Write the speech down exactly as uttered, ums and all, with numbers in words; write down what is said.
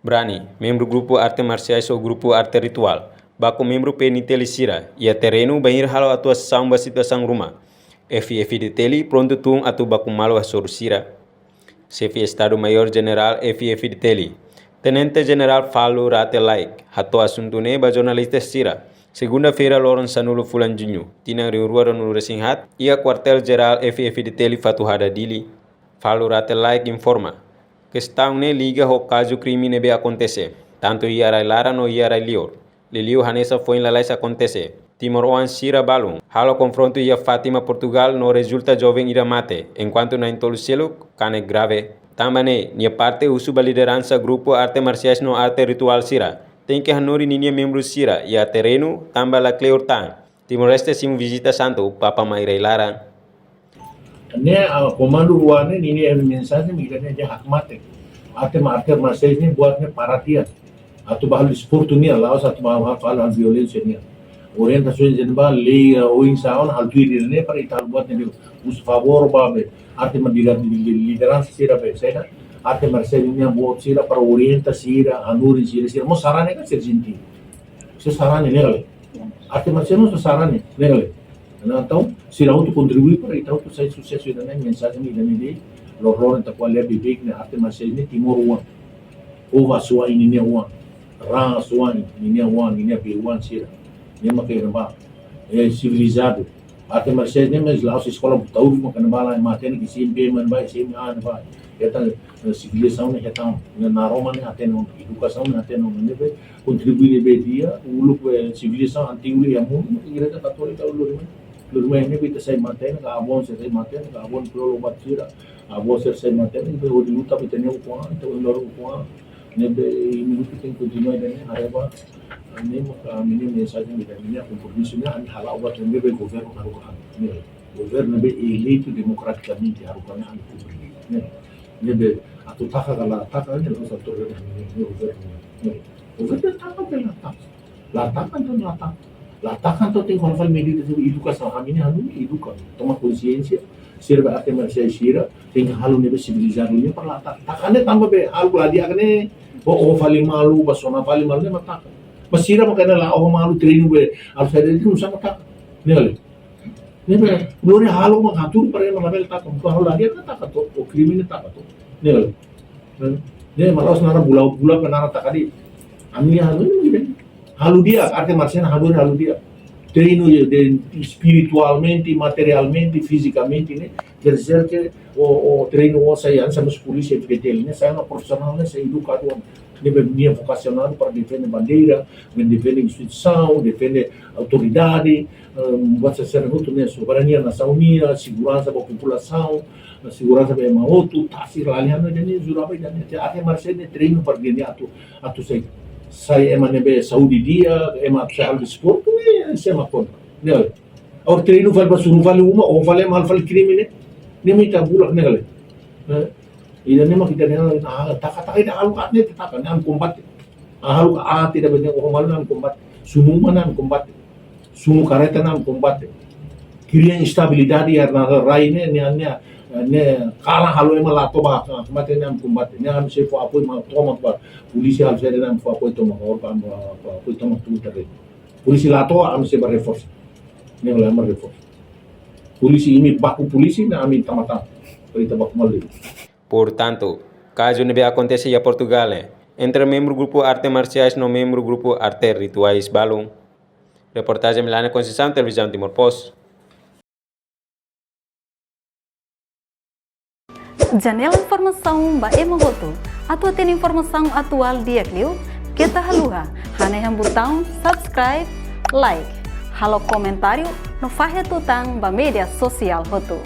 Brani, membru grupu arte marsiais ou grupu arte rituál, baku membru P N T L sira iha terrenu bainhira halo atuasaun ba situasaun ruma. F-FDTL prontu tun atu baku malu hasoru sira. Xefe Estadu Maiór Jenerál F-FDTL, Tenente Jenerál Falur Arte Laek, hato'o asuntu ne'e ba jornalista sira segunda-feira, loron sanulu fulan Juñu, tinan rihun rua ruanulu resin haat, iha Kuartél Jerál F-FDTL Fatuhada, Dili. Falur Arte Laek informa, kestaun ne'e liga ho kazu krime ne'ebé akontese, tantu iha rai laran no iha rai liur. Liuliu hanesan foin lalais akontese, timoroan sira balun halo konfrontu iha Fátima, Portugál, no rezulta joven ida mate, enkuantu na'in-tolu seluk kanek grave. Tanba ne'e, nia parte husu ba lideransa grupu arte marsiais no arte rituál sira, tenke hanorin ninia membru sira iha terrenu, tanba la kleur tan Timor-Leste simu vizita santu Papa mai rai laran. Ne'e, ah, komandu rua ne'e, ninia mensajen ida-ne'e dehan hakmatek. Arte ma-, arte marsiais ne'e buat ne'e para tiha. Atu ba halo desportu nian, la'ós atu ba halo, halo, halo violénsia nian. Orientasaun ne'ebé lei, ah, oinsá ona halo tuir ida-ne'e para ita halo buat ne'e, husu favór ba be arte ma-, lidera-, lideransa sira be, saida, arte marsiais nian boot sira para orienta sira, hanorin sira, sira mós sarani kan sira sente. Sira sarani ne'e ka lae. Arte marsiais mós sarani ne'e ka lae. Entaun, sira hotu kontribui para ita hotu sai susesu ida-ne'e, mensajen ida-ne'e de'it, loroloron ita ko'alia beibeik ne'e, arte marsiais ne'e Timor oan. Oho-oan ninia oan. Raan-oan ninia oan, ninia bei-oan sira. Ne'e mak ema ba, eh, sivilizadu. Arte marsiais ne'e mós la'ós eskola Butauru mak ema ba la matenek, S M P mak ba, S M A mak ba. Hetan, eh, sivilizasaun ne'e hetan, ne'e naroman ne'e hatene ona, edukasaun ne'e hatene ona, ne'ebé kontribui ne'ebé di'ak, uluk, eh, sivilizasaun antigu iha mundu, Igreja Katólika uluk ne'e. Uluk ne'e ne'ebé ita sai matenek, avó sira sai matenek, avó kriolu ba sira, avó sira sai matenek, ne'ebé hodi luta ba ita-nia ukun-an, ita-nia ukun-an, ne'ebé imi hotu tenke kontinua ida-ne'e, haree ba, ne'e maka ami-nia mensajen ida, ami-nia kompromisu ne'e, ami hala'o buat ne'ebé governu haruka halo. Ne'e, governu ne'ebé eleitu demokratikamente haruka ne'e ami kumpre. Ne'e, ne'ebé atu taka ka la taka, ne'e la'ós atu reda ne'e, ne'e governu. Ne'e, governu taka ka la taka. La taka, entaun la taka. La taka, entaun tenke halo fali medida de edukasaun. Ami-nia halo eduka, toma konsiénsia, sira be arte marsiais sira, tenke halo ne'ebé sivilizadu nian para la taka. Taka ne'e tanba be halo la di'ak ne'e, oho fali malu, ba sona fali malu ne'e mak taka. Mas sira mak ne'e la oho malu, treinu be, halo saida de'it, nusá mak taka. Ne'e ka lae. Ne'ebé, lori halo mak hatudu para ema labele taka, buka halo la di'ak taka to'o, o krime ne'e taka to'o. Ne'e ka lae. Ne'e, mak la'ós naran bula, bula pe naran taka de'it. Ami halo ne'e, ne'e. Halo di'ak, arte marsiais halo, halo di'ak. Treinu de espiritualmente, materialmente, fizikamente, ne'e. Quer dizer que o, o treinu o sai hanesan polísia F-FDTL ne'e, sai ona profisionál ne'e, sai edukadu ona. Ne'ebé nia vokasionadu para defende bandeira, defende instituisaun, defende autoridade, eh, buat sira-ne'e hotu ne'e, soberania nasaun nian, seguransa ba populasaun, seguransa ba ema hotu, tasi lalian ne'e, ne'e juraba ida-ne'e. Arte marsiais ne'e treinu para nia atu, atu sai, sai ema ne'ebé saúde di'ak, ema atu sai halo desportu, ne'e, sira mak kontra. Ne'e. Agora treinu fali ba sunu fali uma, oho fali ema halo fali krime ne'e. Ne'e mak ita bulak ne'e ka lae. Eh, ida-ne'e mak ita dehan, ah, taka, taka ita halo ka ne'e, taka ne'e ami kombate. Ah, halo ka, ah, tidak benar, oho malu ne'e ami kombate. Sunu uma ne'e ami kombate. Sunu karreta ne'e ami kombate. Kria instabilidade iha rai ne'e, ne'e, ne'e, ne'e, kalan halo ema la to'o ba, ah, kombate ne'e ami kombate. Ne'e ami sei fó apoiu mak tomak ba polísia, halo saida ne'e ami fó apoiu tomak, halo ba, ba, ba apoiu tomak tuur terrenu. Polísia la to'o, ami sei ba reforsa. Ne'e ka lae, ami reforsa. Polísia, imi baku polísia, ne'e ami tama-tama. Para ita baku malu. Portantu, kazu ne'ebé akontese iha Portugál ne'e, entre membru grupu arte marsiais no membru grupu arte rituais balun. Reportajen Milane Conceição, Televizaun Timor Post. Janela informasaun ba ema hotu. Atu hatene informasaun atuál di'ak liu, keta haluha hanehan butaun subscribe, like, halo komentáriu no fahe tutan ba média sosiál hotu.